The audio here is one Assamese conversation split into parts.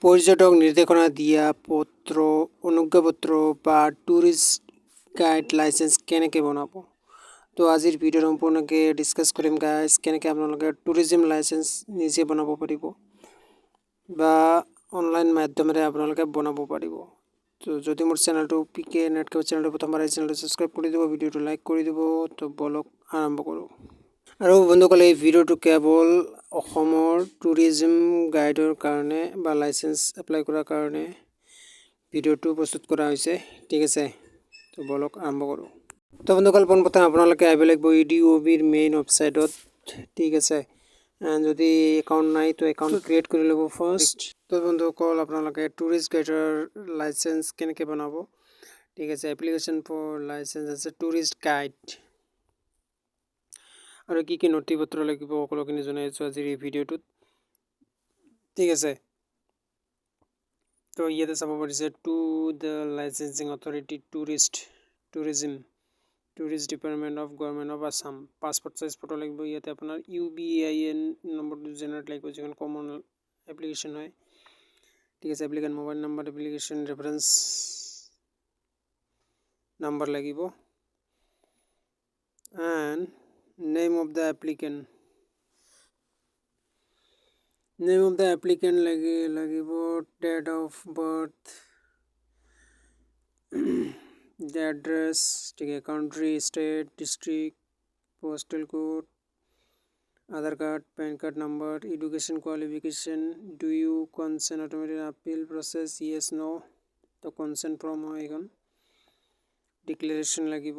পৰ্যটক নিৰ্দেশনা দিয়া পত্ৰ, অনুজ্ঞাপত্ৰ বা টুৰিষ্ট গাইড লাইচেঞ্চ কেনেকৈ বনাব। তো আজিৰ ভিডিঅ'ত সম্পূৰ্ণকৈ ডিছকাছ কৰিম গাইজ, কেনেকৈ আপোনালোকে টুৰিজিম লাইচেঞ্চ নিজে বনাব পাৰিব বা অনলাইন মাধ্যমেৰে আপোনালোকে বনাব পাৰিব। তো যদি মোৰ চেনেলটো পি কে নেটৱৰ্ক চেনেলটো প্ৰথমবাৰ, এই চেনেলটো ছাবস্ক্ৰাইব কৰি দিব, ভিডিঅ'টো লাইক কৰি দিব। তো বলক, আৰম্ভ কৰোঁ। আৰু বন্ধুসকল, এই ভিডিঅ'টো কেৱল অসমৰ টুৰিজিম গাইডৰ কাৰণে বা লাইচেঞ্চ এপ্লাই কৰাৰ কাৰণে ভিডিঅ'টো প্ৰস্তুত কৰা হৈছে, ঠিক আছে? তো বলক, আৰম্ভ কৰোঁ। তো বন্ধুসকল, পোনপ্ৰথমে আপোনালোকে আহিব লাগিব ইডিঅ' বিৰ মেইন ৱেবছাইটত, ঠিক আছে? যদি একাউণ্ট নাই, তো একাউণ্ট ক্ৰিয়েট কৰি ল'ব ফাৰ্ষ্ট। তো বন্ধুসকল, আপোনালোকে টুৰিষ্ট গাইডৰ লাইচেঞ্চ কেনেকৈ বনাব, ঠিক আছে? এপ্লিকেশ্যন ফৰ লাইচেঞ্চ আছে টুৰিষ্ট গাইড আৰু কি কি নথি পত্ৰ লাগিব, সকলোখিনি জনাই আছোঁ আজিৰ এই ভিডিঅ'টোত, ঠিক আছে? তো ইয়াতে চাব পাৰিছে, "To the Licensing Authority, Tourism Department of Government of Assam"। Passport size photo লাগিব ইয়াতে, আপোনাৰ ইউবিআইএন নম্বৰটো জেনেৰেট লাগিব, যিখন কমন এপ্লিকেশ্যন হয়, ঠিক আছে? Applicant mobile number, application reference number লাগিব and name of the applicant, name of the applicant লাগিব, date of birth, the address, ঠিক আছে, country, state, district, postal code, Aadhaar card, PAN card number, education qualification, do you consent automatic appeal process, yes, no। তো কনচেণ্ট ফৰ্ম হয় এইখন। ডিক্লেৰেশ্যন লাগিব,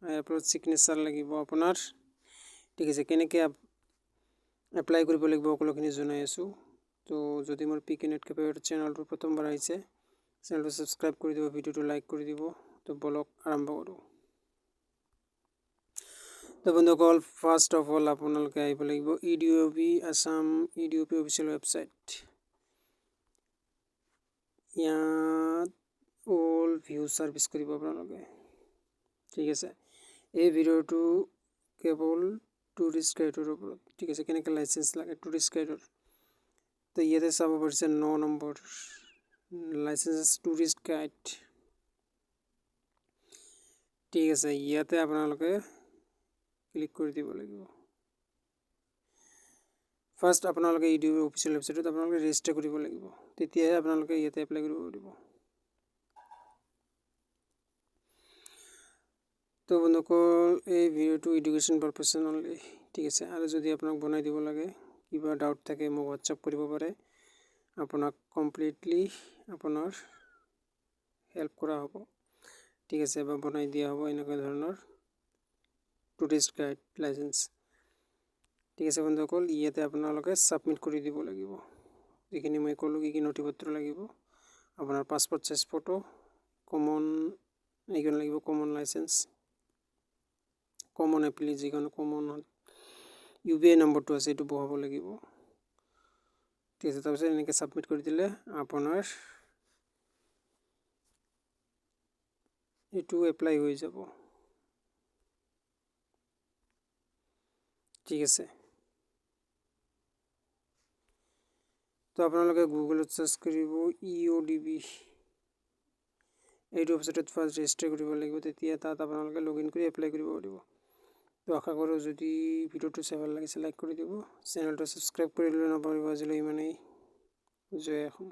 এপ্ৰুভ ছিগনেচাৰ লাগিব আপোনাৰ, ঠিক আছে? কেনেকৈ এপ্লাই কৰিব লাগিব, সকলোখিনি জনাই আছোঁ। তো যদি মোৰ পি কে নেট কেফেৰ চেনেলটো প্ৰথমবাৰ আহিছে, চেনেলটো ছাবস্ক্ৰাইব কৰি দিব, ভিডিঅ'টো লাইক কৰি দিব। তো বলক, আৰম্ভ কৰোঁ। তো বন্ধুসকল, ফাৰ্ষ্ট অফ অল আপোনালোকে আহিব লাগিব EDOB Assam, EDOB official website. ইয়াত অল ভিউ ছাৰ্ভিচ কৰিব আপোনালোকে, ঠিক আছে? এই ভিডিঅ'টো কেৱল টুৰিষ্ট গাইডৰ ওপৰত, ঠিক আছে? কেনেকৈ লাইচেঞ্চ লাগে টুৰিষ্ট গাইডৰ। তো ইয়াতে চাব পাৰিছে, ন নম্বৰ লাইচেঞ্চ টুৰিষ্ট গাইড, ঠিক আছে? ইয়াতে আপোনালোকে ক্লিক কৰি দিব লাগিব। ফাৰ্ষ্ট আপোনালোকে ইডিঅ' অফিচিয়েল ৱেবছাইটত আপোনালোকে ৰেজিষ্টাৰ কৰিব লাগিব, তেতিয়াহে আপোনালোকে ইয়াতে এপ্লাই কৰিব পাৰিব। তো বন্ধুসকল, এই ভিডিঅ'টো এডুকেশ্যন পাৰপাছ অনলি, ঠিক আছে? আৰু যদি আপোনাক বনাই দিব লাগে, কিবা ডাউট থাকে, মোক হোৱাটছআপ কৰিব পাৰে। আপোনাক কমপ্লিটলি আপোনাৰ হেল্প কৰা হ'ব, ঠিক আছে? বা বনাই দিয়া হ'ব এনেকুৱা ধৰণৰ টুৰিষ্ট গাইড লাইচেঞ্চ, ঠিক আছে? বন্ধুসকল, ইয়াতে আপোনালোকে ছাবমিট কৰি দিব লাগিব যিখিনি মই ক'লোঁ, কি কি নথি পত্ৰ লাগিব। আপোনাৰ পাছপৰ্ট চাইজ ফটো, কমন এইখন লাগিব, কমন লাইচেঞ্চ, কমন এপ্লি যিখন কমন ইউবিআই নম্বৰটো আছে, এইটো বহাব লাগিব, ঠিক আছে? তাৰপিছত এনেকৈ ছাবমিট কৰি দিলে আপোনাৰ এইটো এপ্লাই হৈ যাব, ঠিক আছে? তো আপোনালোকে গুগলত চাৰ্চ কৰিব ইঅ'ডিবি। এইটো ৱেবছাইটত ফাৰ্ষ্ট ৰেজিষ্টাৰ কৰিব লাগিব, তেতিয়া তাত আপোনালোকে লগ ইন কৰি এপ্লাই কৰিব পাৰিব। তো আশা কৰোঁ, যদি ভিডিঅ'টো চাই ভাল লাগিছে, লাইক কৰি দিব, চেনেলটো ছাবস্ক্ৰাইব কৰি দিলে নাপাহৰিব। আজিলৈ ইমানেই। জয় অসম।